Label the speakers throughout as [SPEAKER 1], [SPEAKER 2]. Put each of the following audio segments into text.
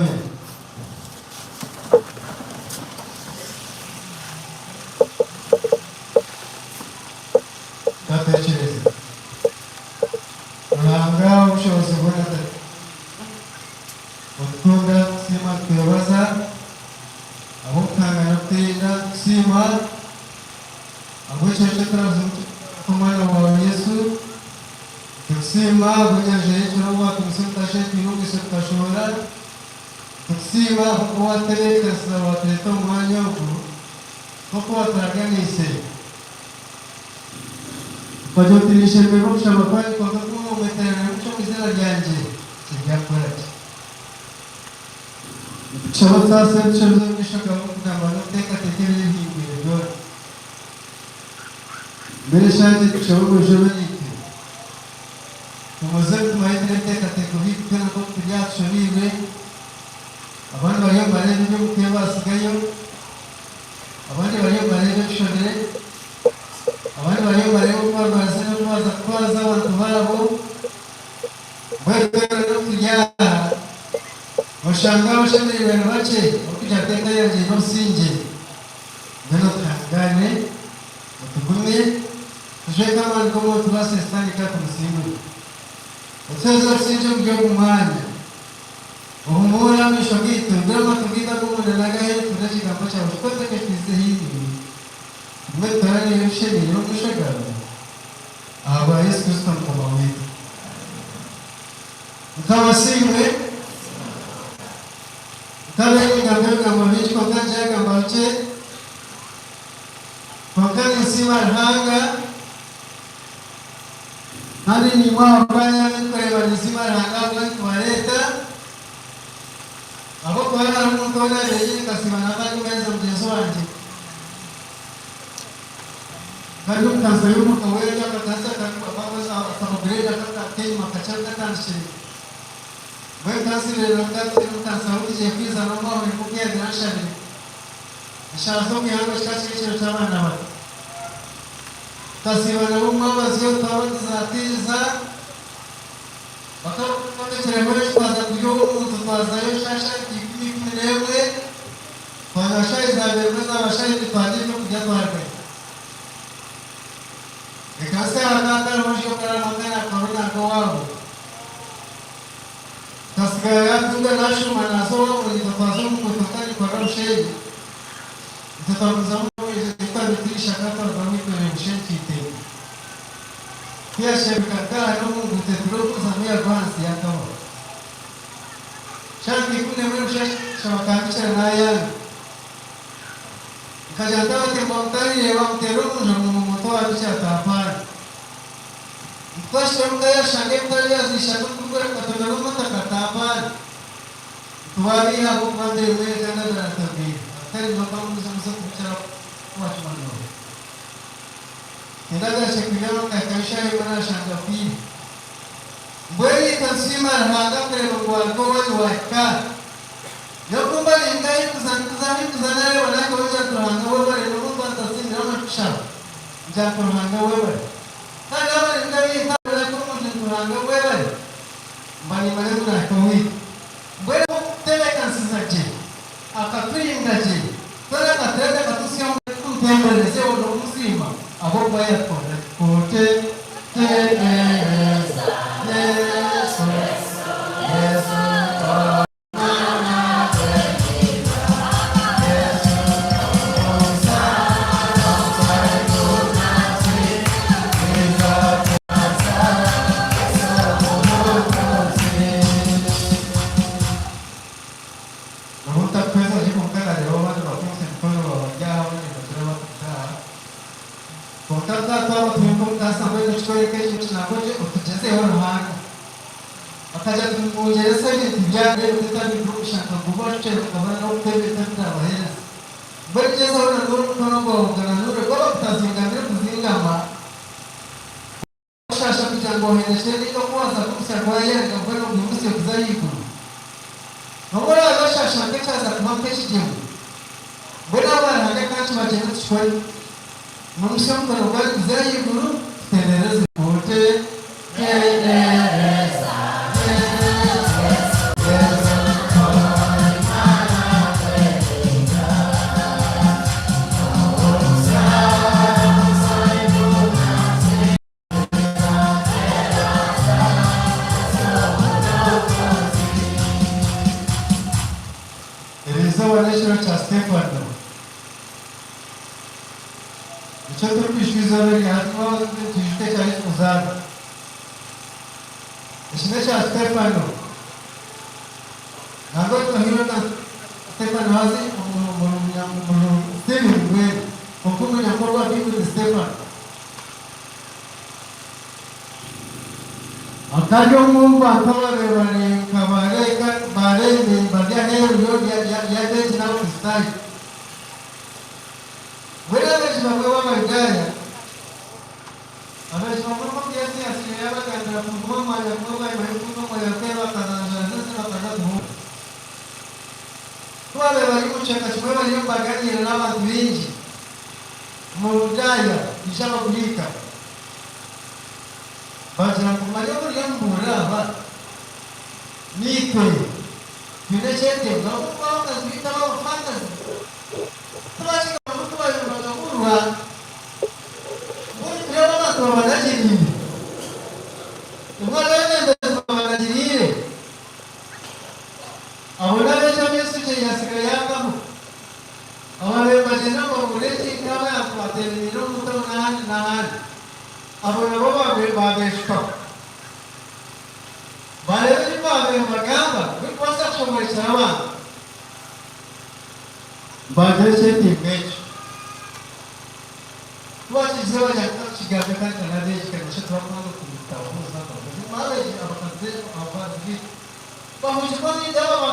[SPEAKER 1] Amen. Katekyereze. Ruhanga w'obushobozi bwona Tata, otukunda, tukusiima, tukwebaza ahabw'okutanga n'okutenda, tukusiima ahabw'ekiro ky'oturabuze kw'omwana waawe Yesu, nitukusiima ahabw'enyanja y'ekiro obu watumisa omutasha twine omwitsyo tukashohora, nitukusiima ahabw'okuba watutebeekanisiza watureeta omu mwanya ogu nk'oku waturaganiise. Okagira oti, Ninshemererwa okushaba kwanyu, kwonka ku mweteranira mutyo omu iziina ryangye, tiryakukora gye. Nitukushaba otusaasire otushobize omu maisho gaawe omu kugamba n'okuteekateeka ebyehingwire byona. Mbwenu eshaaha egi nitukushaba ngu oije obe naitwe. Humuza emitima yaitu n'ebiteekateeko byaitu byona nk'oku turi aha tushobeirwe. Abandi bariyo nibareeba eby'omuka ebi baatsigayo. Abandi bariyo nibareeba ebishobire. Abandi bariyo nibareeba oku barwarize n'oku baaza kutwaza abantu baabo. Mbwenu twena n'obu turi aha, noshanga abashemereirwe ni bakye ahabw'okugira ngu eka yangye eine obusingye. Mbwenu otuhangaane, otugumye, tujweke amaani g'omwoyo tubaase Sitaane ka tumusingure. Otuheereze obusingye omuri ogu mwanya. Ohumuure amaisho gaitu, oigure amatu gaitu ag'omunda n'ag'aheeru tuhurire ekigambo kyawe kikoteke kitwizize haihi. Tugume tutoorane ebishemeire omu maisho gaawe, ahabwa Yesu Kristo Mukama waitu. Mukama asiimwe. Nkabaire ningamba ebigambo bingi kwonka ngyagamba bikye. Kwonka ninsiima Ruhanga kandi naimwe ahabwanyu abu ndikureeba ninsiima Ruhanga ahabwanyu kubareeta. Ahabw'okuba hariho omuntu ou naabaire nyine nkasiiba naba ndimuheereza mugyenzi wangye. Kandi omu kanisa y'omuka weetu akakanisa akabugureedi ak'enyima kakye aku katandikire. Mbwenu kansiibire na mutandikire omu kanisa ahu ngiye kwiza n'omu aho nikwo ku yaagira anshabire. Eshaaha z'omu ihangwe kikaba kiri ekiro ky'abaana bato. Tukasiiba nabo omu mwabazyo twaba nituzaatiiriza. Bakaba bamekire mbwenu twaza kurya ow'omuntu twazayo shaaha nka ikumi 11 twanywa shaayi zabaire mbwenu zaba shaayi ibiri twarya ebyokurya twarugayo. Ekanisa ya taata hariho ondijo okarama nka nakora nanka owaabo. Nkasigara yatunga nashuma naza owaabo naitwe twaza omu motoka nikorera Bushenyi itwe twagumizamu twabitira ishaka twarugamu itwe Bushenyi twitenda. Tiyasheruka gaari omu nguuto eturikuzamu yagwa ahansi y'akabwa. Shaaha nka 11 omushasha bakambikira nayanga. Nkagira nti abatemba mutarireeba muteere omunju omu muntu owabikira tapaana. Ntitwashitama omuka yashanga ebitari yazishaka nkurikora tukatonda n'omutaka tapaana. Nitubabiiha ahabw'okuba ntemwire kandi abarantabwire. Atari nibakangumiza muze kubikira wakimanura. Tindagarutsye kunywa nkahikayo shaaha emwe naashanga afiire. Mbwenu itwe nitusiima Ruhanga kureeba ngu waruga owaanyu waahika aha. Nyowe ku mba ninga ahi nkuza nkuza ahi nkuza naareeba naahikaho ngira nti Ruhanga webare n'obu nkuba ntasiimire aho ndikushaba ngira nti Ruhanga webare. Kandi naaba ninga ahi ntaruga nahika omu nju nti Ruhanga webare mba niimanya ngu naahika owaitu. Mbwenu ahabw'okututebeekanisiza gye, akaturinda gye, twena akatureeta akatuhitsya omu Tumutendereze n'okumusiima ahabw'okuba yatukorera gye. Kutendereza Yesu, Yesu Omwana w'endiga, Yesu Nobu ntakukweza gye kwonka nareeba abandi bakwonsa emikono baba bari aha abandi nibakira abakuruga aha. Kwonka twaba turi nk'omukanisa mbwenu ekikworeka ekyo nangwa gye otugyezeho Ruhanga. Bakagira ati nimwongyerese ebintu byanyu reero mutabirwe omusha nka guba oshukye mukabona n'okuta ebintu ebi turabaheereza. Mbwenu gyezaho nanuura omukono gwawe ogananuure gwaba gutazingamire kuzingama. Oshasha kugira ngu ohendekye ninga ku waaza kumusya gwayanga mbwenu ogwimusye guze ahaiguru. N'obu oraabe oshasha nk'ekyaza kuba nk'ekigyemo. Mbwenu aba Ruhanga ka nkibagyeme tukikore. Mwimusye omukono gwanyu guze ahaiguru tutendereze. Kutendereza Yesu, Yesu. Eriizooba n'ekiro kya Stefano. Nikyo turikwijuka eizooba erya hati nitwijuka ekya Yesu kuzaarwa. Eki n'ekya Stefano. Nangwa twahairwe na Stefano haza Stephen mbwenu kwonka omunyankore owa Baiburi ni Stefano. Akari omwe omu bantu ababaire bari nka bareebi bari aheeru y'abeegi n'Abakristaayo. Mbwenu abeegi bamwe b'Abayudaaya, abeegi bamwe nk'oku Yesu yaatsiire yaabagambira kuguma omu mwanya gumwe bwanyima y'okutunga omwoyo orikwera bakajanjaara ensi bakaza kubuurira. Ku baabaire bari omu kicweka kimwe bariyo nibagaaniira n'abantu baingi, Omuyudaaya haija Abagriika. Baagira ngu, Manya buriya nimubuurira aba, naitwe twine ekyetengo ahabw'okuba abakazi baitu ab'abafaakazi tibakigamba ngu tubaabaire nibagaburirwa. Mbwenu nitureeba abantu babanagiriire. Imwe abeebembezi babanagiriire. Abo n'abeegi abu Yesu gye yaatsigaire yaataho. Abaabaire nibagyenda ngu babuurire engiri n'abantu bateeraniire omu tauni n'ahandi n'ahandi. Abo nabo baabeeshukaho. Baareeba ebi baabaire nibagamba birikubaasa kushoboorokyera abantu. Baagira ekyetengo ekyo. Ku baakiizire baagira ngu ka tukigambe kandi na n'abeegi kandi nikyo turakubanza kutababuuza ngu abeegi abakazi baitu bahugirwe omu aba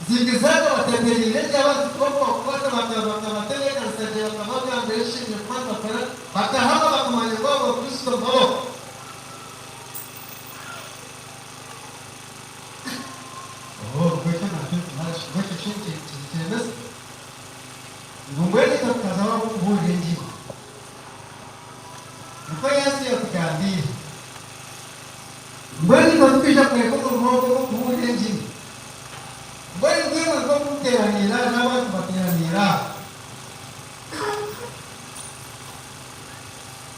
[SPEAKER 1] Zigizaaga bateetereire gye abantu kubakwata bakabatebeekanisa gye bakabagambira ekishemereire kuba nibakora bakahama bakamanya ngu abo Bakristo nibabaho. Oo, mbwenu ngu ekyo shi nikikyendesa? Ngu mbwenu itwe tukaza ahabw'okubuurira engiri. Nikwo Yesu yatugambiire. Mbwenu itwe titwija kureka omurimo ogwo ogw'okubuurira engiri. Mbwenu twemwe nk'oku muteeraniire aha n'abandi bateeraniire aha,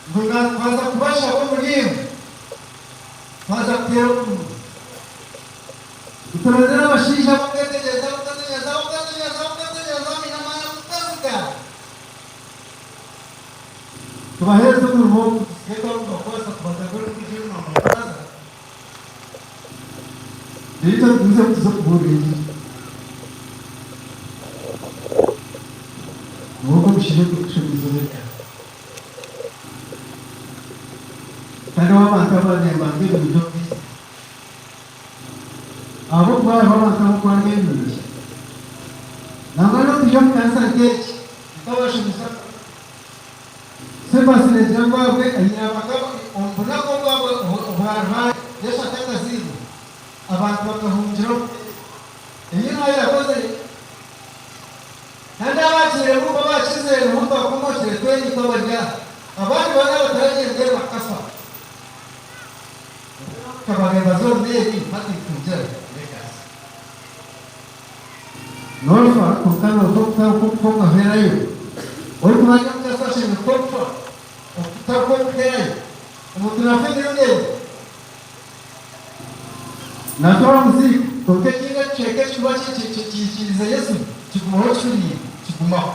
[SPEAKER 1] ngu twaza kubashaba omuriimwe, twaza kuteera omuhuri, ngu turondere abashaija ab'okwetegyereza, ab'okwetegyereza, ab'okwetegyereza, ab'okwetegyereza, abaine amaani ag'okwesiga, tubaheereze omurimo ogu, tusigaye twagubakwasa tubatagure kwija enyima mubakwaza. Reero tugumize tuze kubuurira engiri. Niwe omushaija orikushoma eizooba ryawe. Hariho abantu abaabaire nibanga ebirungi omu nsi. Ahabw'okuba hariho abantu ab'okwanga ebirungi. Nangwa n'okwija omu kanisa nk'egi, nk'abashomesa Sefasi neegira ngu abwe aine abagabo omu bunaku obu abwe obwa Ruhanga Yesu atakazairwe, abantu bakahungira omu Ebi Ruhanga yakozire kandi abaakiire bumba abaakizire niho twakomokire twena itwe abari aha. Abandi boona abataragyenzire bakafa. Bakaba nibaza omu meeri hati nitugira n'ekanisa. Noofa kwonka noofa okutari kw'okufa okahwerayo. Orikuba ari omu kanisa ashemereire kufa okufa okutari kw'okuhwerayo. Omuntu naafa emirundi ebiri. Naafa bamuziika kwonka ekindi ekicweka ekikuba kiikiriize Yesu kigumaho kihuriire, kigumaho.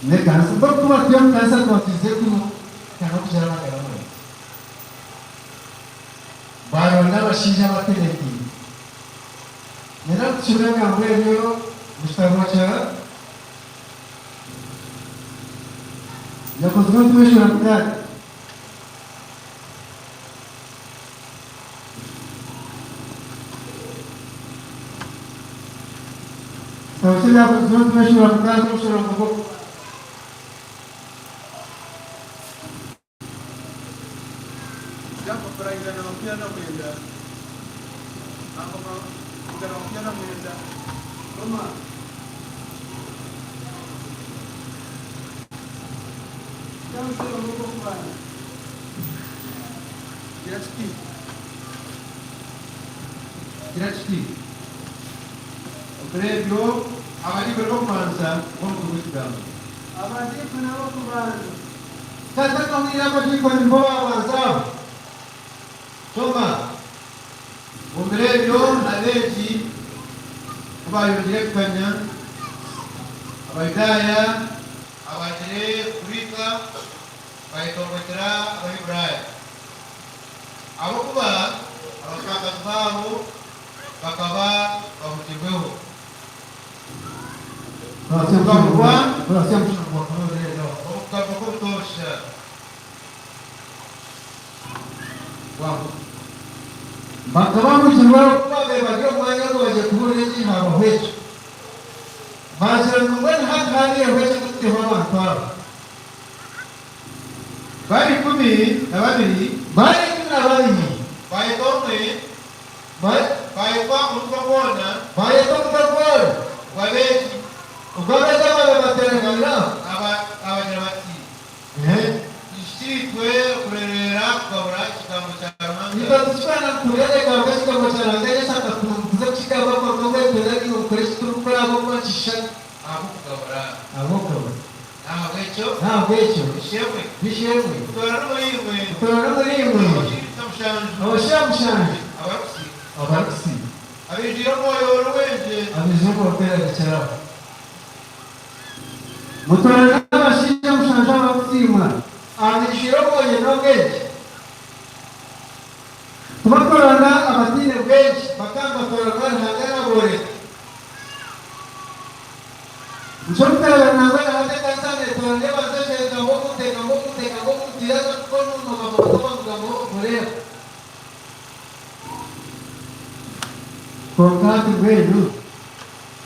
[SPEAKER 1] N'ekanisa, mbwenu ku tuba turi omu kanisa tuba twizire kuhikaana okugira amagara marungi. Baaronda abashaija abatebeeteine. Nyenda ngu tushome ebigambo ebyo omu kitabo kya Ebyakozirwe Entumwa eshuura mukaaga. Ekitabo ky'Ebyakozirwe Entumwa eshuura mukaaga omushorongo gw'okubanza.
[SPEAKER 2] By'ampapura 129, Ampapura 129, Soma. Ky'omushororongo ogw'okubanza gira kiti.
[SPEAKER 3] Gira kiti, Omu biro ebyo abadiikoni b'okubanza b'omutwe gw'ekigambo.
[SPEAKER 2] Abadiikoni ab'okubanza.
[SPEAKER 1] Tata akahurira abadiikoni nibo baabanza abo. Shoma.
[SPEAKER 3] Omu biro ebyo abeegi. Ku baayongyeire kukanya, Abayudaaya abaagire Guriika baayetomboitera Abaheburaayo, ahabw'okuba abafaakazi baabo bakaba bahugirweho. Okugaruka kw'obutoosha.
[SPEAKER 1] Bakaba bahugirweho ku baabaire bari omu mwanya ogu bagiire kubuurira engiri haabaho ekyo. Baagira ngu mbwenu hati haabaireho ekyo tuteho abantu aba.
[SPEAKER 3] Bari 12.
[SPEAKER 1] Bari 12.
[SPEAKER 3] Baayeta omwe, baayetwa omutwe gwona.
[SPEAKER 1] Baayeta omutwe gwona.
[SPEAKER 3] Ogw'abeegi.
[SPEAKER 1] Ogw'abeegi abaabaire bateeraniire aho.
[SPEAKER 3] Abagira bati, Kihikire itwe kurereera kugabura ekigambo kya Ruhanga.
[SPEAKER 1] Itwe titukwana niturereeka kwonka ekigambo kya Ruhanga Yesu akatuma ngu tuze kukigamba kwonka mbwenu twena tukore eki turikukora ahabw'okuba nikishushana.
[SPEAKER 3] Ahabw'okugabura.
[SPEAKER 1] Ahabw'okugabura.
[SPEAKER 3] N'ahabw'ekyo.
[SPEAKER 1] N'ahabw'ekyo.
[SPEAKER 3] B'eishe-emwe.
[SPEAKER 1] B'eishe-emwe.
[SPEAKER 3] Mutoorane omuriimwe.
[SPEAKER 1] Mutoorane omuriimwe.
[SPEAKER 3] Abashaija mushanju.
[SPEAKER 1] Abashaija mushanju.
[SPEAKER 3] Abarikusiima.
[SPEAKER 1] Abarikusiima.
[SPEAKER 3] Abaijwire Omwoyo n'obwengye.
[SPEAKER 1] Abaijwire Omwoyo Orikwera rekyera aho. Mutoorane abashaija mushanju abarikusiimwa. Abaijwire Omwoyo n'obwengye. Tibatoorana abataine bwengye, bakaba nibatooranwa Ruhanga naabooreka. Nikyo orikureeba nangwa na hati ekanisa neetoorana ebanza eshereka ngu ogu nteeka ngu ogu nteeka ngu ogu tiraza kukora omu magambo mato bamugambaho oreeba. Kwonka hati mbwenu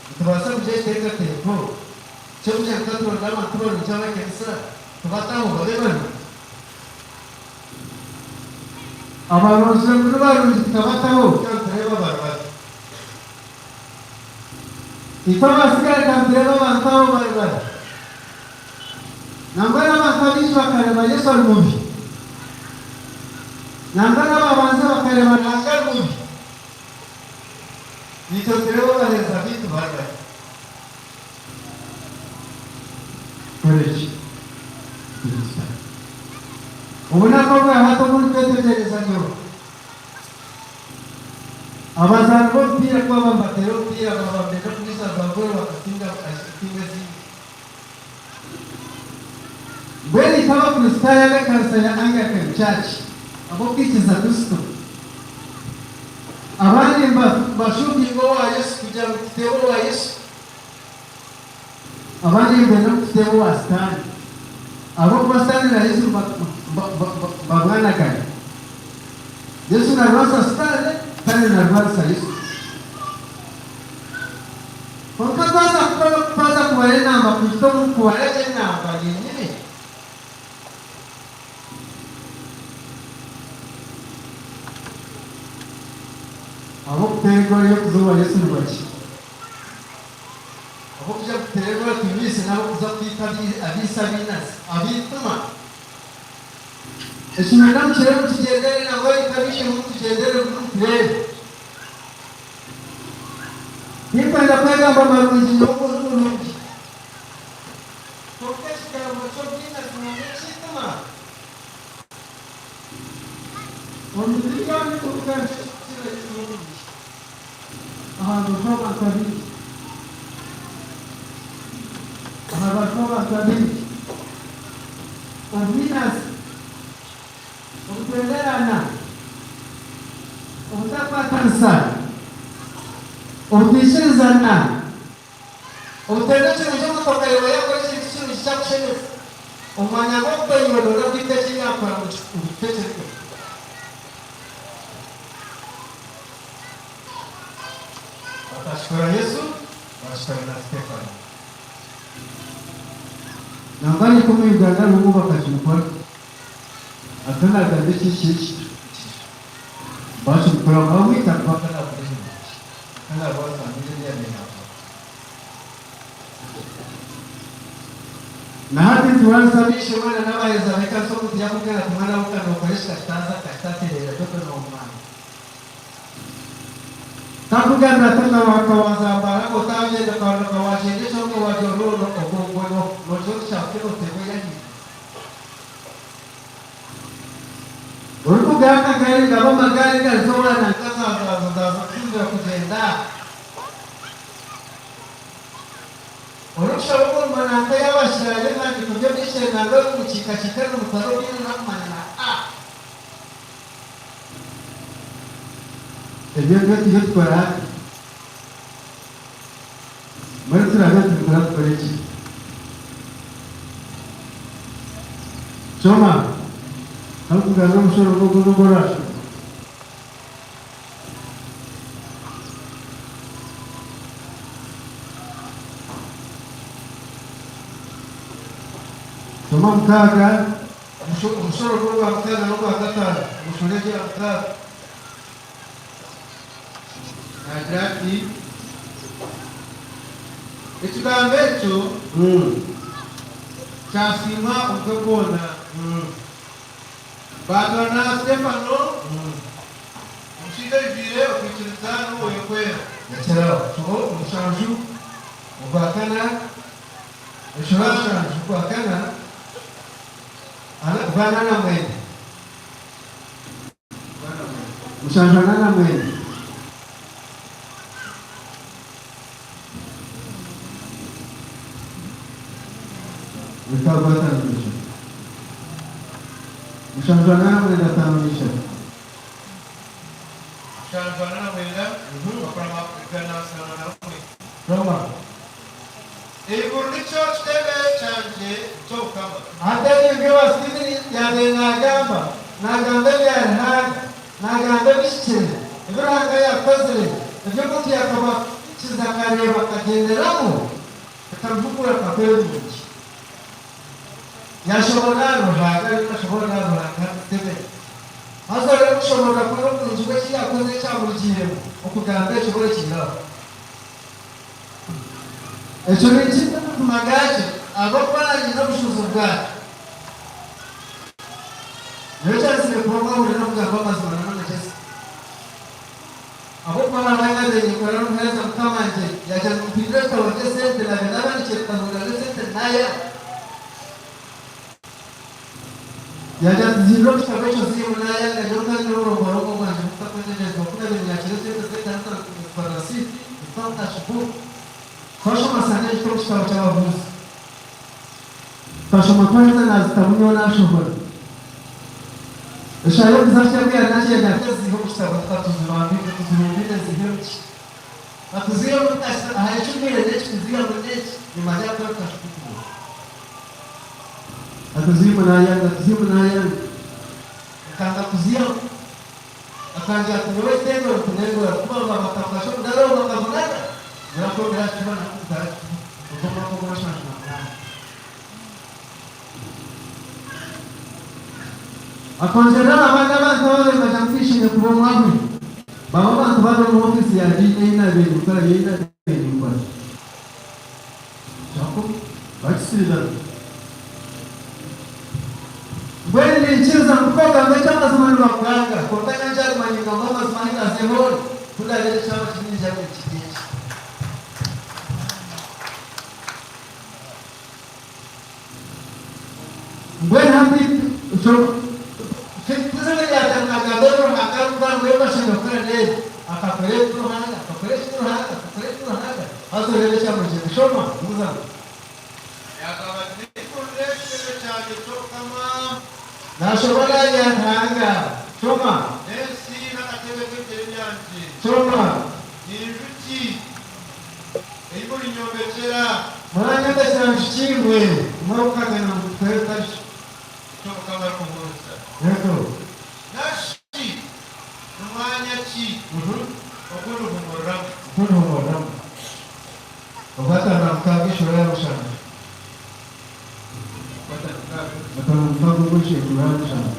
[SPEAKER 1] nitubaasa kugira ekiteekateeko ky'okugira ngu ka turonde abantu barungi ab'ekanisa tubataho babe barungi. Abarungi ngu ni barungi tukabataho ka nitureeba bari babi. Itwe abasigara ka nitureeba abantu abo bari babi. Nangwa n'abantu abaingi bakareeba Yesu ari mubi. Nangwa n'ababanza bakareeba Ruhanga ari mubi. Itwe nitureeba abaheereza baitu bari babi. Kora eki turi tuta? Obunaku obwa hati obu ndikwetegyereza nyowe, abazaani b'omupiira ku baba nibateera omupiira baba nibenda kugwiza za goolo bakasinga tiimu ezindi. Mbwenu itwe Abakristaayo ab'ekanisa ya Anglican Church ab'okwikiriza Kristo, abandi nibashuubirwa owa Yesu kugira ngu tuteebe owa Yesu. Abandi nibenda ngu tuteebe owa Sitaane, ahabw'okuba Sitaane na Yesu nibarwanagana. Yesu naarwanisa Sitaane, Sitaane naarwanisa Yesu. Kwonka twaza kukora twaza kubara enamba kuhika omu kubara gye enamba yenyine. Ab'okuteera egoolo y'okuza owa Yesu ni baki? Ab'okuja kuteera egoolo tumiisi n'ab'okuza kwita abaitsi abainazi, ab'eitima. Eki mwena mukireebe mukigyendere nangwa itwe ab'eishe-emwe mutugyendere buri mutureebe. Tinkwenda kwegamba marungi nyowe ogu ndi murungi. Kwonka ekigambo ky'obwinazi nangwa eky'eitima. Omu miriyoni kuruga nikyo kirikukira kimwe obwingi aha rubaju rw'abantu abaingi. Aha rubaju rw'abantu abaingi. Obwinazi. Obutwenderana, obutakwatanisa, obutaikirizana, obutenda kirungi omuntu okareeba yaakora ekintu kirungi kyakushemeza, omu mwanya gw'okuba iwe nooyenda kwita eki yaakora ngu kikutekyerwe. Batakikora Yesu, baakikora na Sitefano. Nangwa naitwe omu Uganda hariho obu bakakimukora. Ate nagamba eki ekiri bakimukora bamwita kuba akaba nakora ebirungi akaba narwanisa ebi yabaire nakora. Nahati nitubanza ab'eishe-emwe na n'abaheereza b'ekanisa omuntu yakubwira ati mwana we ka nokora eki kakitaza kakitatereera dodo nomumanya. Kakugambira ati kawanzambara otagyenda kawagyenda ekyo kawagira orwo ogwo nogira oti kyakukira oteebwa eyahiiguru. Orikugaha akagaari gaba amagaari gariza owaana nka zaaza kusinzira kugyenda. Orikushaba omurimo nanka yaaba ashiraabe ebihandiiko by'omumisiri nanga ori omu kiika-kiika ari nomutwara omu nakumanya na a. Ebyo nibyo turiyo tukora hati. Mbwenu turaabe nitubikora tukore ki? Shoma. Arikugamba omushoro ogwo n'ogu oraashome. Shoma mukaaga. Omushoro gw'ogwa mukaaga n'ogwa kataano. Omushoro egyo ya mukaaga.
[SPEAKER 3] Naagira ati, Ekigambo ekyo kyasiimwa omutwe gwona. Baatwara Sitefano, omushaija oijwire okwikiriza n'Omwoyo Orikwera.
[SPEAKER 1] Rekyera aho. Shoma omushanju ogwa kana, eshuura mushanju ogwa kana, ogwa ana na mwenda. Mushanju ana na mwenda. Mukaaga ataano na ishatu. Mushanju ana na mwenda ataano na ishatu.
[SPEAKER 3] Mushanju ana na mwenda bakurama 161.
[SPEAKER 1] Shoma.
[SPEAKER 3] Eiguru nikyo kitebe kyangye ky'obukama.
[SPEAKER 1] Hati ebyo nibyo Stephen yaabaire naagamba. Naagamba ebya Ruhanga. Naagamba ebihikire, ebi Ruhanga yaakozire, ebi omuntu yaakabakiza akareeba akagyenderamu, akabihugura akakuha ebirungi. Yaashoboorora ahari Ruhanga, ariyo naashoboorora ahari Ruhanga hati Stephen. Haza oriyo kushoboorora kwe n'oburungi bw'eki yaakozire ekyamurugiiremu, okugamba ekyo orekyeire aho. Ekyo nikiita amazima gaakyo ahabw'okuba naanye obushuuzi bwakyo. Nyowe kyanzire kuba omwahurire n'okugamba amazima n'amagyezi. Ahabw'okuba naaba naabaire ninkora n'omuheereza mukama wangye yaagira ngu mpindure ebitabo by'esente naabaire naabandiikire bikahurira n'esente naaya. Yaagira ati zihindure omu kitabo ekyo ziihemu naayanga nyowe kandi n'oburongorongo bwangye bukutakwetegyerezibwa ku naabaire ninyakira esente z'ekanisa nzitwara rasiiti nzita omu cash book. Twashoma Sande egi omu kitabo ky'Ababuuzi. Twashoma twaheza naazitamu nyowe naashohora. Eshaaha y'okuza nsya ku yaanangira nati ziihe omu kitabo tukatuzibambiire tuzirundiine ziihemu ki? Katuziihemu aha ekigwire n'eki tuziihemu n'eki nimanya ku cash book Atuziimu naayanga, atuziimu naayanga. Nkanga kuziihamu. Akangira ati, Nyowe tengora kunengora, ku baba bakamfasha omudaara ogu bakavunana, nyowe akwongera aha kifuba naakubita aha kifuba. Ogwo omwaka ogwa nshanju na munaana. Akongyerera aha bandi abantu ababaire nibagira ngu tinshemereire kuba omwahuri. Bamwe abantu bari omu ofiisi ya diini ei naabaire ninkora, ei naabaire ninkora. Bakisiibana. Mbwenu ninkiriza ngu ku ogamba eky'amazima nibakuganga, kwonka nyowe nkyaguma ningamba amazima ahi naaze hoona, ku ndaareebe kyaba kiri ningira ngu nikiri eki. Mbwenu hati Tizibiri nagamba ebi Ruhanga arikukora ngu ebi bashemereire kukora n'ebi. Akakora ebi Ruhanga, akakora eki Ruhanga, akakora eki Ruhanga. Haza oreebe ekyamurugiremu. Shoma, buuza ngu.
[SPEAKER 3] Yaagamba ati, Ninkurira ekitebe kyangye ky'obukama.
[SPEAKER 1] Naashobora ya Ruhanga. Shoma.
[SPEAKER 3] N'ensi n'akatebe k'ebigyere byangye.
[SPEAKER 1] Shoma.
[SPEAKER 3] Ni nju ki ei murinyombekyera?
[SPEAKER 1] Muranyombekyera nju ki imwe? Murikukagana ngu tukore tuta shi?
[SPEAKER 3] Nikyo Mukama arikubuuza.
[SPEAKER 1] Yego.
[SPEAKER 3] Nari shi ni mwanya ki ogu ndihumuriramu?
[SPEAKER 1] Ogu ndihumuriramu. Ogwataano na mukaaga eshuura ya mushanju. Ataano na mukaaga ogwo eshuura ya mushanju.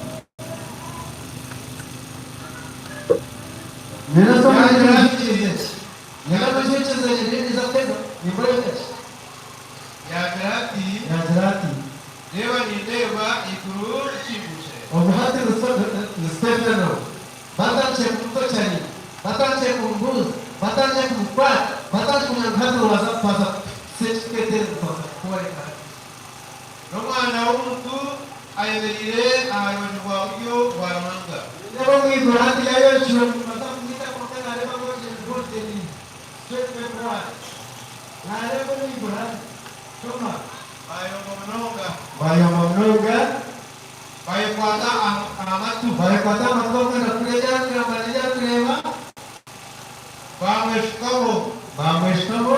[SPEAKER 3] Yaagira ati.
[SPEAKER 1] Yaagira ati.
[SPEAKER 3] Reeba nindeeba eiguru rikinguukire.
[SPEAKER 1] Ogu hati ni Stefano. Batandikire kumutokya nyina, batandikire kumubuuza, batandikire kumukwata, batandikire kumanya ngu hati waaza twaza kukuhitsya eki tukwetenga, twaza kukworeka hati.
[SPEAKER 3] N'Omwana w'omuntu ayemereire aha rubaju rwa buryo bwa Ruhanga.
[SPEAKER 1] Nindeeba omu iguru hati yaayorekirwe ngu nibaza kumwita kwonka naareeba ngu orugyendo rw'orugyenyi straight way forward. Naareeba omu iguru hati. Shoma.
[SPEAKER 3] Baayomba munonga.
[SPEAKER 1] Baayomba munonga.
[SPEAKER 3] Baayekwata aha matu.
[SPEAKER 1] Baayekwata aha matu bakunda kureeba ebi arikureeba.
[SPEAKER 3] Baamweshukaho.
[SPEAKER 1] Baamweshukaho.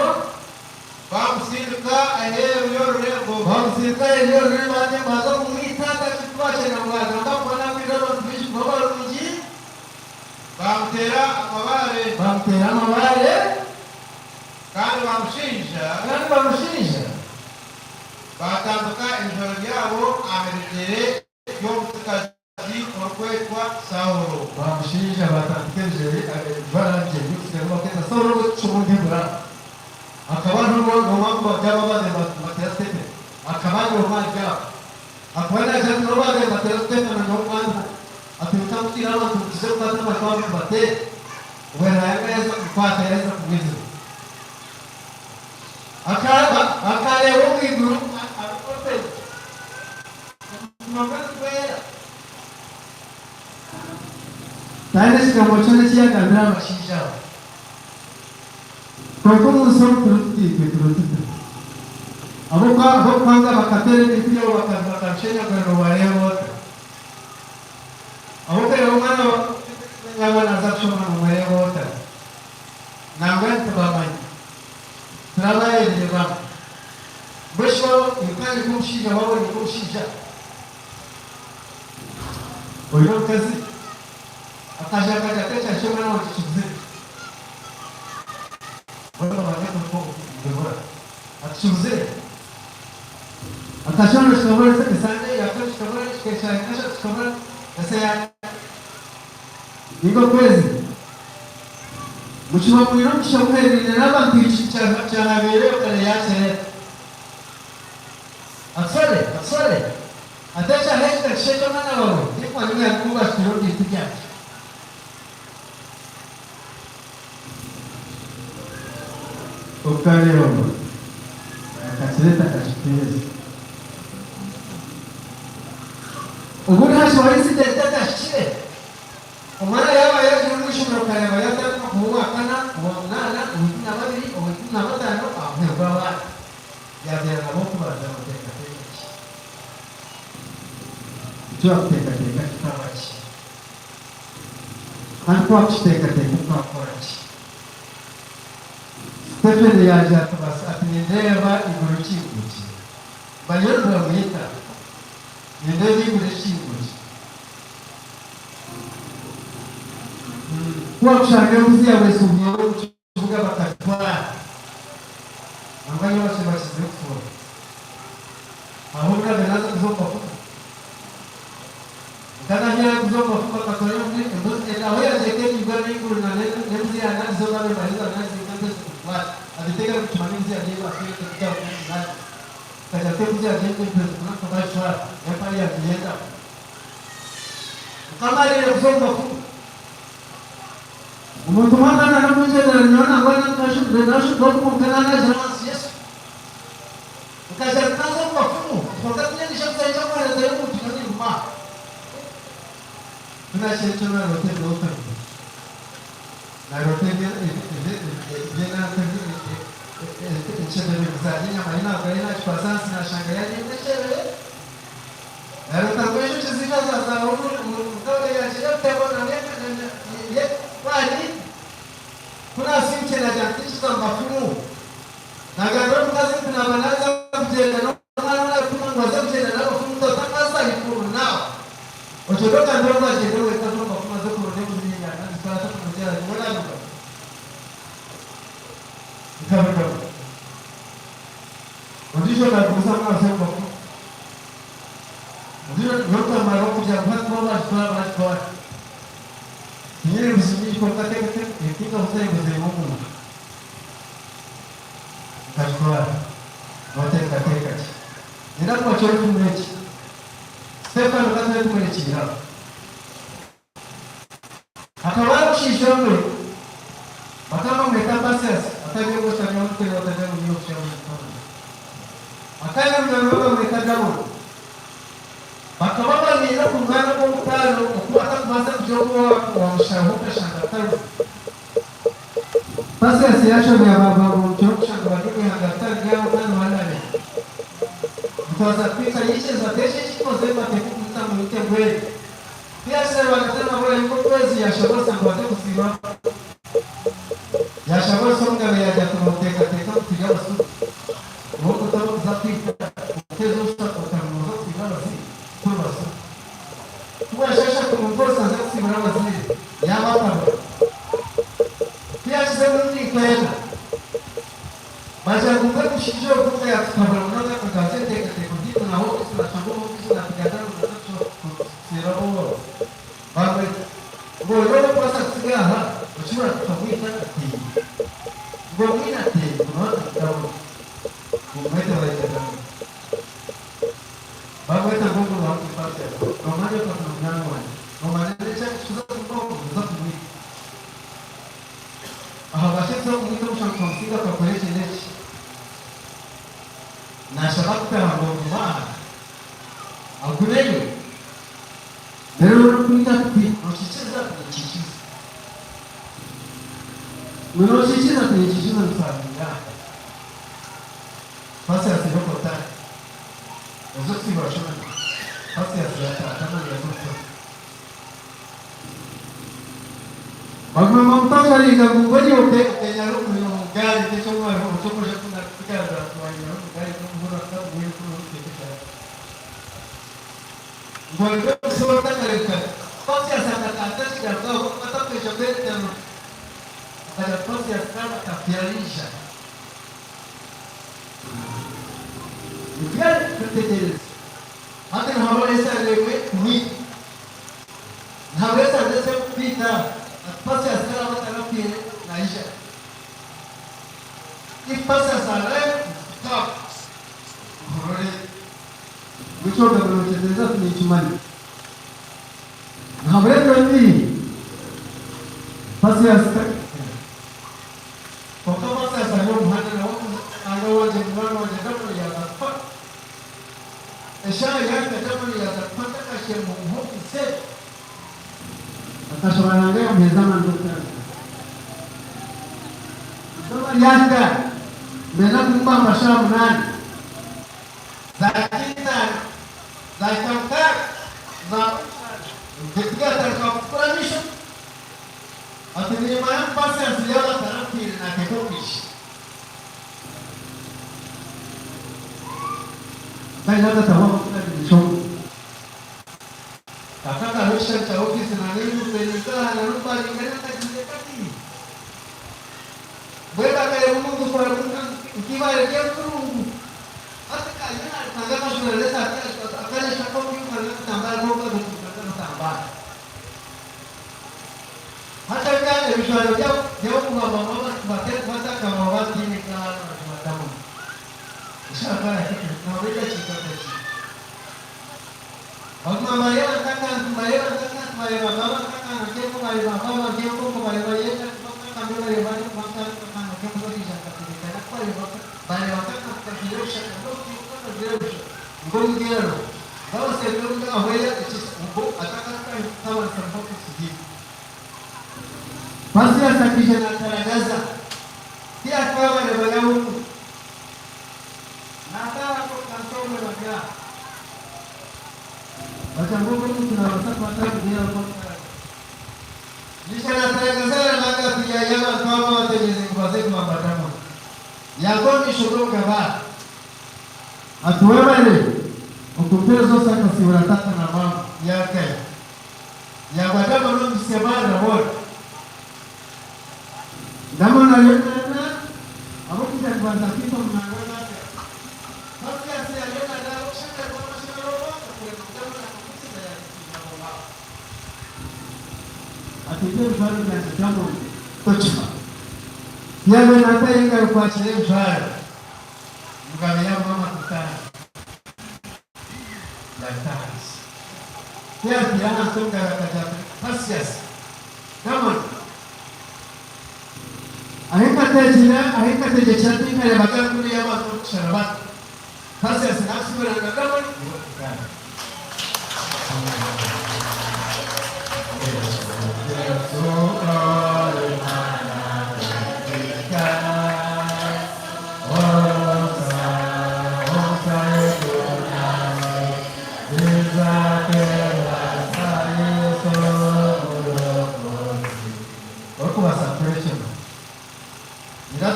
[SPEAKER 3] Baamutsindika aheeru y'orurembo.
[SPEAKER 1] Baamutsindika aheeru y'orurembo hati baaza kumwita atakikubakyena bwagamba kuba naabwire abantu baingi kuba barungi.
[SPEAKER 3] Baamuteera amabaare.
[SPEAKER 1] Baamuteera amabaare.
[SPEAKER 3] Kandi baamushinja.
[SPEAKER 1] Kandi baamushinja.
[SPEAKER 3] Baatambika ebijwaro byabo aha bigyere by'omutsigazi orikwetwa Saulo.
[SPEAKER 1] Baamushinja baatambika ebijwaro aha bigyere by'omutsigazi orikwetwa Saulo orikucuma omu Akaba ari omwe omu bari abo abaabaire nibateera Stefano. Akaba ari omwe ahari abo. Akaba naagira ati, N'obu baabaire nibateera Stefano nyowe omwana, ati mutamutiina abantu nituza kukwata amaju ago tubateere. Obwo Ruhanga yaaheza kumukwata yaaheza kumwizira. Akareeba omu iguru harimu orutezo, omutima gwe nigwera. Kandi ekigambo kyona eki yaagambire aha bashaija abo. Kwonka omu nsi omu turi tuti itwe turi tuta? Ab'okukwanga bakateera ebintu byabo bakabishenyagura noobareeba ota? Ab'okureeba omwana yaaba naaza kushoma noomureeba ota? Nangwa nitubamanya. Turabareebire bamwe. Mbwenu shi waaba ori nk'omushaija waaba ori nk'omushaija oine omukazi akaija akagira ati ekya omwana wangye kibuzire. Mbwenu bamanye kubibura. Ati kibuzire. Akashana kikabura esande yakabiri kikabura ekyakashatu kikabura ese ya ninga okwezi. Mukiba mwine omugisha muhererine n'abantu eki kyahabaireyo kare yakireeta. Atusore atusore ati ekyaha eki takisheekye omwana wawe tinkumanya obu yakuba ashutire omu bintu byangye. Okareeba akakireeta akakituheereza. Obundi hashohora incident etahikire. Omwana yaaba yaagire omu ishomero okareeba yaatandika kuba owa kana, owa munaana, owa 12, owa 15 aho abaana yaabeera nabo okubanza nooteekateeka ki? Eki waakuteekateeka kikaba ki? Kandi ku waakukiteekateeka okaakora ki? Stephen yaagira ati, Ati nindeeba eiguru rikinguukire. Bariyo nibamwita. Nindeeba eiguru rikinguukire. Ku waakushanga embuzi yaawe esubwire omu kibuga bakagitwara, nangwa nyowe bakiri bakizire kufuura. Hariho obu naabaire naaza kuza omu bafumu. Nkanahi kuza omu bafumu bakatwara embuzi ahu yaagiire nk'enyimbwa n'enguru na n'embuzi ya nandi zoona babaire nibaheza nandi zinka kugitwara. Abitega bikimanya embuzi yangye ei baatwire tekugira ngu nandi. Nkagira nti embuzi yangye empezi kunanuka bagitwara n'empare yangye y'endabo. Nkamarire kuza omu bafumu. Omuntu omwe akaba nanamungyendera nyowe nangwa kwonka nanagira ahansi Yesu. Nkagira nti naza omu bafumu kwonka tinyine kuzayo kuherezayo omuntu nyowe ninguma aha. Ku naakire ekyo naroota ebirooto bibiri. Naroota eby'enkyebebe nizarya enyama ei naagura ei naagikwatsa ahansi naashanga yaarya enkyebebe. Naroota ngu enjoki ziija zaazaara omu yagira ebitabo na Ku naasiimukire naagira nti tinkiza mu bafumu. Naagambira omukazi nti naaba naaza kugyenda n'omwana ou naakutuma ngu aze kugyenda n'abafumu nti otakaza ahikuru naawe. Ogyende ogambire ogu agyende wenka aze omu bafumu aze kuronda embuzi y'enyama agitware aze kumugyera nyowe naabigaruka. Nkabigaruka. Ondiijo naagumizamu naaza omu bafumu. Ondiijo nyowe nkamara okugira ngu hati bo baagitwara baagitwara. Tinyine embuzi nyingi kwonka tinkabuze embuzi emwe omunju. Nkagitwara. Nooteekateeka ki? Nyine kuba ky'orikunywa eki. Stefano ka tube tumurekiire aho. Hakaba hariho omushaija omwe bakaba bamweta Pasiasi, atari ogwo otagira ngu otagira ngu niiwe okushaho omu mukono. Akaba aine munywani we bamweta Daudi. Bakaba bariire omu mwanya gw'omutaano oku batakubaasa kugira obu waamushaho okashanga atariho. Pasiasi yaashobya baaba omu kiro kushanga bari omu ihanga ritari ryabo kandi bari hare. yaikiriza ati eki ekinkozire nibateekwa kumwita mumwite mbwenu. Kuyahikire rwagati nabura yuko okwezi yashaba orusa ngu baze kusiiba. Yashaba orusa omugabe yaagira ati noteekateeka ngu turi abasiru? Iwe okutaba okuza kwita okuteeza orusa otari nooza kusiibura abazaire? Turi basiru. Ku bwasheesha ati mumpe orusa nze kusiibura abazaire, yaabatabura. Kuyakize emirundi nk'ena, bagira ngu mbwenu omushaija ogu nga yaatutabura munonga akaganza ebiteekateeko byaitu nawe ofiisi naashanga omu ofiisi naatugambira ngu naza kutuseera abooro. Baamweta ngu ori ow'okubaasa kutsiga aha okibura tukamwita ateire. Ngu omwine ateire ngu nawe akatugabura. Ngu mumwete baija Daudi. Baamweta ngu ogu niwe arikukwatira. Noomanya okwata na munywani wangye. Noomanya n'eki arikukiza kumubaho noza kumwita. Ahabwaki nituza kumwita omushango twamusinga twakora eki n'eki? Naashaba kutaaha ngu ogume aha agumeyo. Reero orikwita tukwite. Nokiikiriza? Ati ninkiikiriza. Ngu nokiikiriza? Ati ninkiikiriza ngu twabiire aha. Pasiasi y'okotari. Oze kusiibura shomero. Pasiasi yaataaha Tamari yaaza okukora. Baguma bamutajaringa ngu mbwenu ote okenyara omu gaari nk'eky'okugarura wanyara omu gaari n'omuhurira kutakugoye kuri orikuteeka ekyaro. Ngu oruge omusibe otakareebukana. Pasiasi akatandika ekigambo aho atakwija kweterura. Akagira ati Pasiasi naaba atapfire araija. Nibyo turikwetegyereza. Hati nihabura esande emwe kumwita. Nihabura esande emwe kukwita. Ati Pasiasi ku araabe atarafiire naija. If Pasiasi alive, he's come. Nkurore. Ngu eky'ogamba nokyetegyereza ati ninkimanya. Nihabura ebiro bibiri Pasiasi Kwonka Pasiasi ari omu muhanda nawe ari owangye munywani wangye Damoni yaaza kufa. Eshaaha yahika Damoni yaaza kufa ntakahikire mu ofiisi egyo. Akashaba Ruhanga yamuheereza amaani g'okutandika. Eizooba ryahika nibenda kumubamba shaaha munaana. Zahika itaano, zahika mukaaga, zaba mushanju, tigatandika kutukura amaisho. Ati nimanya ngu Pasiyansi yaaba atarafiire naateekwa kwija. Nkaine akatabo aku nabirikyemu. Aka kariho ekishushani kya ofiisi na n'enguuto eri nk'aha na n'omubaringa n'akagiire kati. Mbwenu akareeba omuntu nk'eibaare ry'enkurungu. Hati kariyo naarikanga akajwara n'esaati akanyashaka omu kariho akatambaara konka akatambaara. Hati ebya ebijwaro by'okubambamu abantu batakaba bataine nkaha batamu. Eshaaha yahika nabwo edakiika dakiika. Baguma nibareeba nk'akantu nibareeba nk'akantu bareeba kaba nk'akaana k'enkoko bareeba kaba nk'enkoko bareeba yenda kuba nk'akambe bareeba arikuba nk'akaana k'embuzi akaija kakatebeekana kubareeba bareeba nk'akantu kajwaire busha kari omu kajwaire busha ng'omugeero Pasiasi akaija naataragaza, tiyakaba bareba yahuku. Naataaha nk'omukansi omwe bari aha. Batya ngu ogu omuntu naabaasa kuba atarikugira ngu amutaragaza. Yaija naataragaza yaareba ati yaayo abantu aba abategyereize ngu baze kubamba Damoni. Yaagwa omu maisho g'omugabe ati. Ati, Webare okumpereza osakasiibura taata na maama. Yagaya. Yagwa Damon omu bisemanda boona. Damon ariyo naana ab'okwija kubanza kwita omunango we Mathias. Mathias ariyo naraara okushemererwa amashemererwa kureba ngu Damon akamukiza yamusiima aho. Ati, Mpa ebijwaro byangye Damon. Tokifa. Yaabaire naatayo engaro kwakira ebijwaro. Omugabe yaamuha amakutano, yaabita ahansi. Ku yaataire ahansi omugabe akagira ati, Pasiasi, Damoni, ahi nkateekyera, ahi nkategyekyera tinkareebaga rukundo y'abantu orikushara bati. Pasiasi naakusiibura na Damoni, iwe okutano.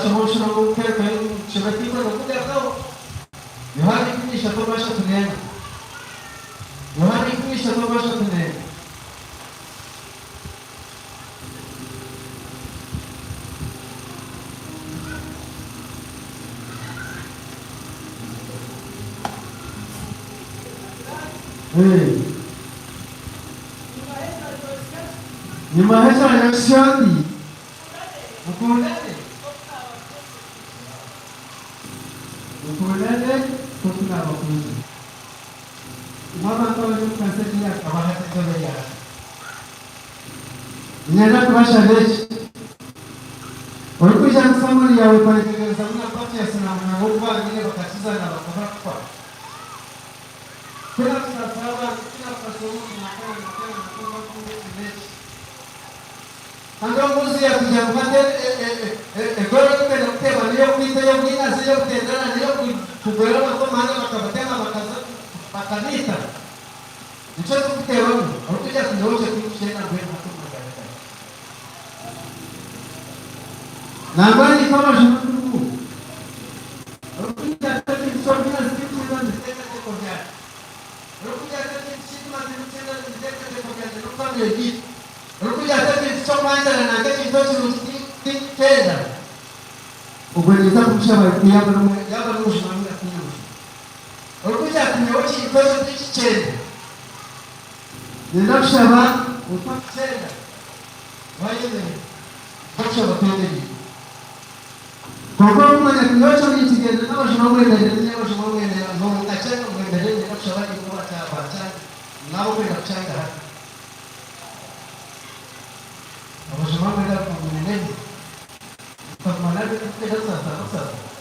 [SPEAKER 1] Turashoma omushoro gw'okuheerekayo kushoma ekikwenda kugarukaho. Yohaana 13 orwa 34. Yohaana 13 orwa 34. Ee. Nimubahe ekiragiro kisya nti, Mukundane. Mukundane nk'oku naabakunzire. Imwe abantu abari omu kanisa egi yaakabaha entebe yangye. Niinyenda kubashaba eki, Orikwija ngu family yaawe ekwayetegereza ngu na Mathias na Munangwa oku baabaire bakakizana bakaba kufa. Ku naakusaasira abantu, ku naakusaasira omuntu naakora naakora naakora ngu eki n'eki. Kandi omubuuzi yaakugira ngu hati egoro ei orikwenda kuteeba n'ey'okwita, ey'obwinazi, ey'obutendana, n'ey'okugwera abantu omu muhanda bakabatema bakaza bakabaita. Nikyo turikuteebamu. Orikugira ati nyowe ekyo tindikukyenda mbwenu hati omu magara gangye. Nangwa naitwe amajima turimu. Orikugira ati ekintu ky'obwinazi tindikukyenda omu biteekateeko byangye. Orikugira ati ekintu ky'eitima tindikukyenda omu biteekateeko byangye n'omu famire yaitu. Orikugira ati ekintu ky'okwanjana nanka ekintu ekirungi tindikukyenda. Ogwo ninza kumushaba yaaba n'omujuma ninga tiine mujuma. Orikugira ati nyowe ekintu ekyo tinkikyenda. Ninza kushaba otakukyenda wayemerera. Ninza kushaba twemerere. Kwonka orikumanya ngu nyowe ekyo ninkigyenda n'abajuma mwemerere ninga abajuma mwemerere nokakyenda mwemerere ninza kushaba naimwe abakyanga n'abarikwenda kukyanga hati. Abajuma mwena mwemerere. Tukaguma nabyo turikwenda kusaasira n'okusaasira.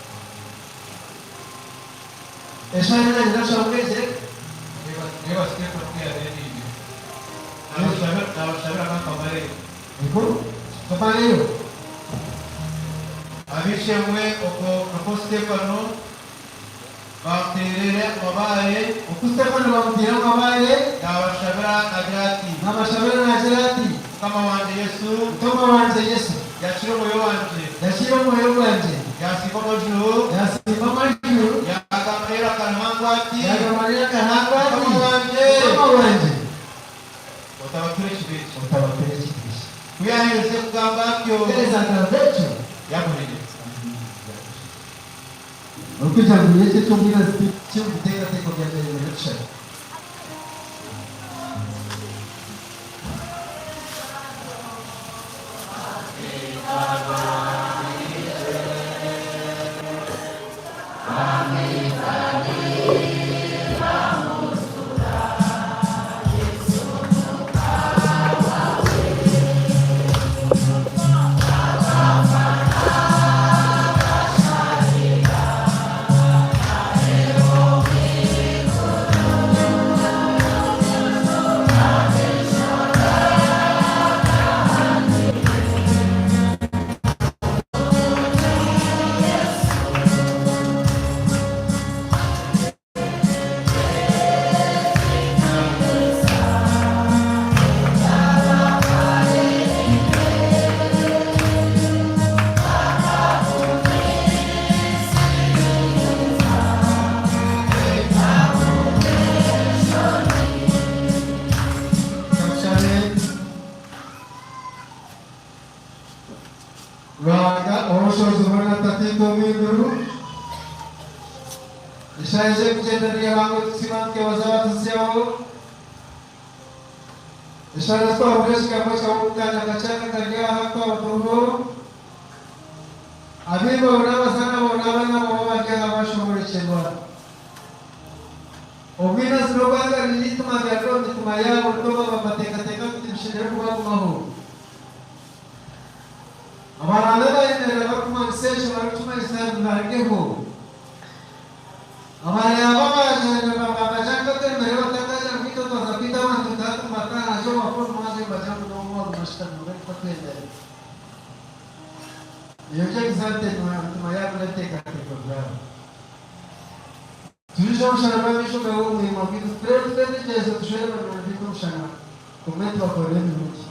[SPEAKER 1] Eshaaha ena ninza kushaba mwegyere.
[SPEAKER 3] Reeba Stefano ku yaabeereire. Naabashabira nkankamareyo.
[SPEAKER 1] Ego, kamareyo.
[SPEAKER 3] Ab'eishe-emwe, okwo nikwo Stefano baamuteereire amabaare.
[SPEAKER 1] Oku Stefano baamuteire amabaare.
[SPEAKER 3] Naabashabira naagira ati.
[SPEAKER 1] Naabashabira naagira ati.
[SPEAKER 3] Mukama wangye Yesu.
[SPEAKER 1] Mukama wangye Yesu.
[SPEAKER 3] Yakiira omwoyo wangye.
[SPEAKER 1] Yakiira omwoyo gwangye.
[SPEAKER 3] Yaasiiba amaju.
[SPEAKER 1] Yaasiiba amaju.
[SPEAKER 3] Yaagamba n'eiraka rihango ati.
[SPEAKER 1] Yaagamba n'eiraka rihango ati.
[SPEAKER 3] Mukama wangye.
[SPEAKER 1] Mukama wangye.
[SPEAKER 3] Otabatura ekibi eki.
[SPEAKER 1] Otabatura ekibi eki.
[SPEAKER 3] Ku yaaherize kugamba atyo.
[SPEAKER 1] Ku yaaherize kugamba ekyo.
[SPEAKER 3] Yaahurire.
[SPEAKER 1] Orikugira ngu nyowe eki eky'obwinazi tikiri omu biteekateeko byangye nyemerere tushabe. Katushabe. Ruhanga ow'obushobozi bwona Tataitwe ow'omu iguru, eshaaha egi erikugyenda neeba ngu tusiima tukeebaza abaatuhitsyaho. Eshaaha ezi twahurira ekigambo kyawe omu kaanya kakye aka kari aha twaba turiho. Abaibwe n'abazaana baawe n'abaana baawe abari aha baashoboorokyerwa. Obwinazi n'obwangani n'eitima byarugire omu mitima yaabo nikwo baaba nibateekateeka ngu tibishemereire kubagumaho. Abaraabe bayemerera barikumanyisa ekyo barikukimanyisa ngu nibarugeho. Abaraabe bagyenda batakagira ngu itwe twaza kwita abantu nka hati nibataaha haza omu bafuru haza nibagira ngu n'omwe waguma ashutami mbwenu nikwo twemerera. Ebyo by'example emitima yaabo n'ebiteekateeko byabo. Twijukye omushana gw'amaisho gaawe omu mwirima gwaitu, tureebe twetegyereze tushwere banywani baitu omushana, tugume tubakorere ebirungi.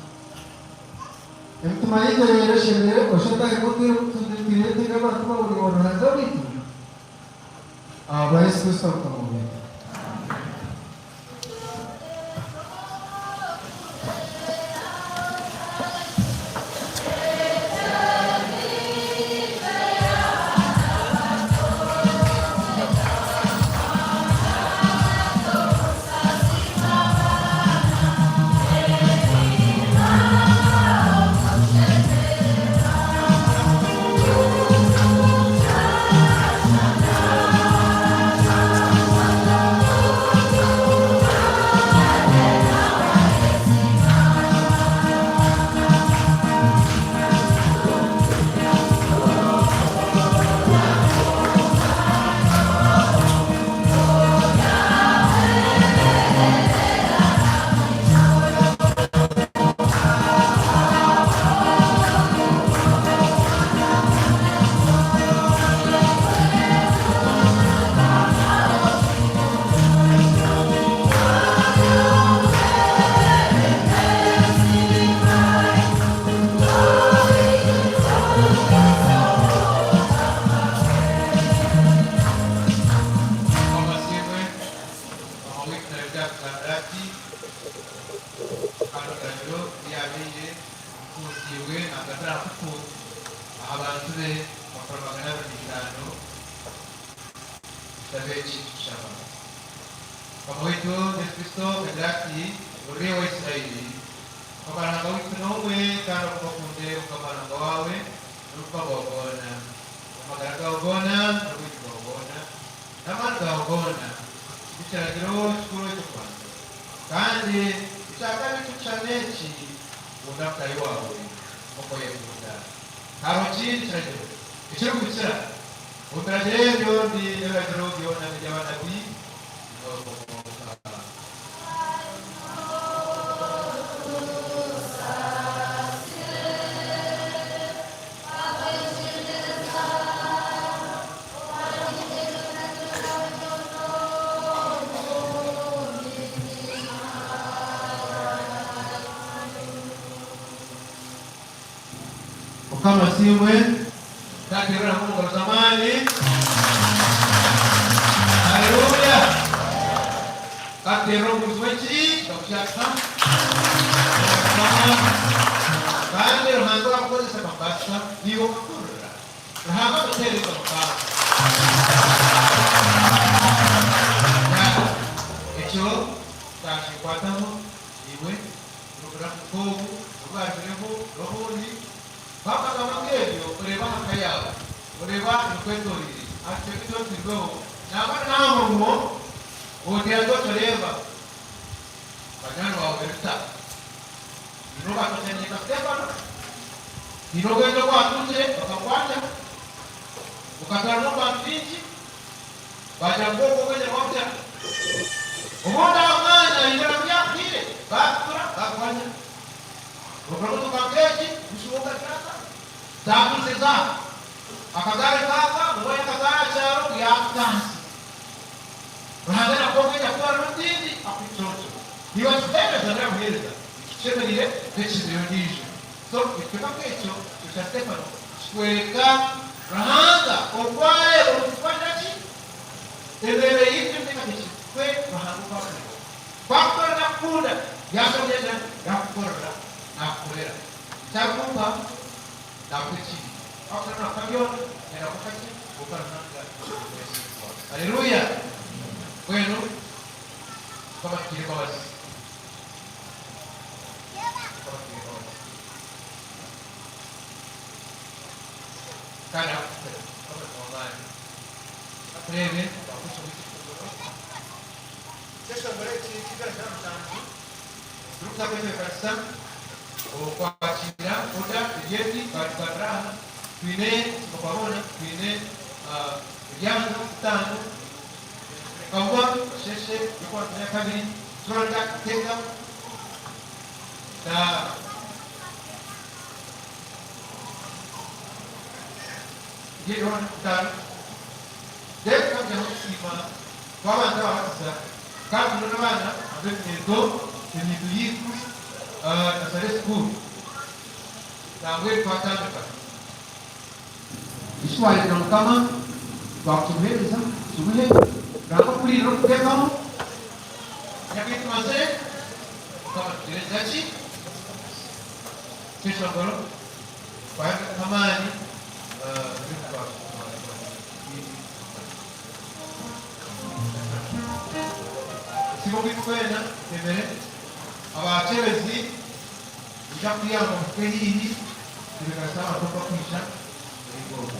[SPEAKER 1] Emitima yaitu ebeere eshemire, oshushe otahika otwire obu tutwire. Tureetere abantu bawulire Ruhanga waitu ahabwa Yesu Kristo Mukama waitu.
[SPEAKER 3] Mukama asiimwe. Mama waitu naija kutugambira ati kandi ebiragiro ebi yaabaire bikuusiibwe naagatara kuku aha bantu be bakora 250 ekitabo eki tukushaba. Mukama waitu Yesu Kristo akagira ati ori owa Israeli Mukama Ruhanga waitu n'omwe kandi okubakunde Mukama Ruhanga waawe n'omutima gwawe gwona n'amagara gaawe goona n'obwengye bwawe bwona n'amaani gaawe goona nikyo kiragiro kikuru eky'okubanza kandi ekya kabiri kirikushushana n'eki kunda mutaahi waawe nk'oku oyekunda hariho ekindi kiragiro ekirikukira omu biragiro ebyo n'ebiragiro byona eby'abanabi niho bikomoka. Mukama asiimwe. Taterera Mungu wa zamani. Haleluya. Katero muzweki kakushaka. Kandi Ruhanga wakukozesa mabasa niyo kukurura. Ruhanga kutereza mabasa. Ekyo takikwataho iwe rukura mukobu rwajireho robundi bakagamba nk'ebyo oreba amaka yawe oreba ebikwetorire ati ebitotirweho nangwa n'amurimo otera totoreba banywani bawe beruta nino bakatanyika Stefano nino ogenda okwatungire bakakwata ukatwara n'obantu bingi bagira ngu ogwo obwengye bwabya obundi aho mwanya indera byakwire bakutura bakwanya rukora nk'eki bishoboka kyaka takuze zaka akagare kaka mubonye akagare kyaro yakutansi Ruhanga nakobwenya kutwara n'otindi akwiconco niba kitemereza namuhereza ikishemerire n'ekiziro ndijo so ekiteka nk'ekyo ekyo kya Stefano kitwereka Ruhanga okwareba omuntu ki embeera y'ibyo miteekateekere twe Ruhanga okwakureba kwakukora nakukunda yasomyenda yakukorera nakukorera ekyakumpa nakuha ekindi wakukora nakuha byona nakuha ki okora Ruhanga. Haleluya. Mbwenu Mukama atugire embabazi. Mukama atugire embabazi kandi akukore. Mukama ni ow'amaani. Tureebe twakushoma ekishongoro. Ekyeshongoro eki kigara kya 7 turikuza kwetebeekanisa okwakira oda eryeti twagitwatira aha twine okusiima kwa boona twine ebyanga 5 kangwa kasheshe yokubanza n'eyakabiri turanda kuteka na 5 then twajyaho kusiima tw'abantu ababatiza kandi turi n'abaana ab'eminyeeto eminyeeto yaitu na Sunday school nangwe twatandika. Eki twareetera Mukama, twakukimuheereza, tukimuhe, Ruhanga okuhuriire n'okuteekamu. Emyaka ei tumazire, Mukama atuhereza ki? Ekyeshongoro, twayongyera amaani, Okusiiba okwaitu kwena twemere. Abakyebezi mwija kutuyamba muhike haihi tutebeekanise abantu oku bakwija omuringo ogwo.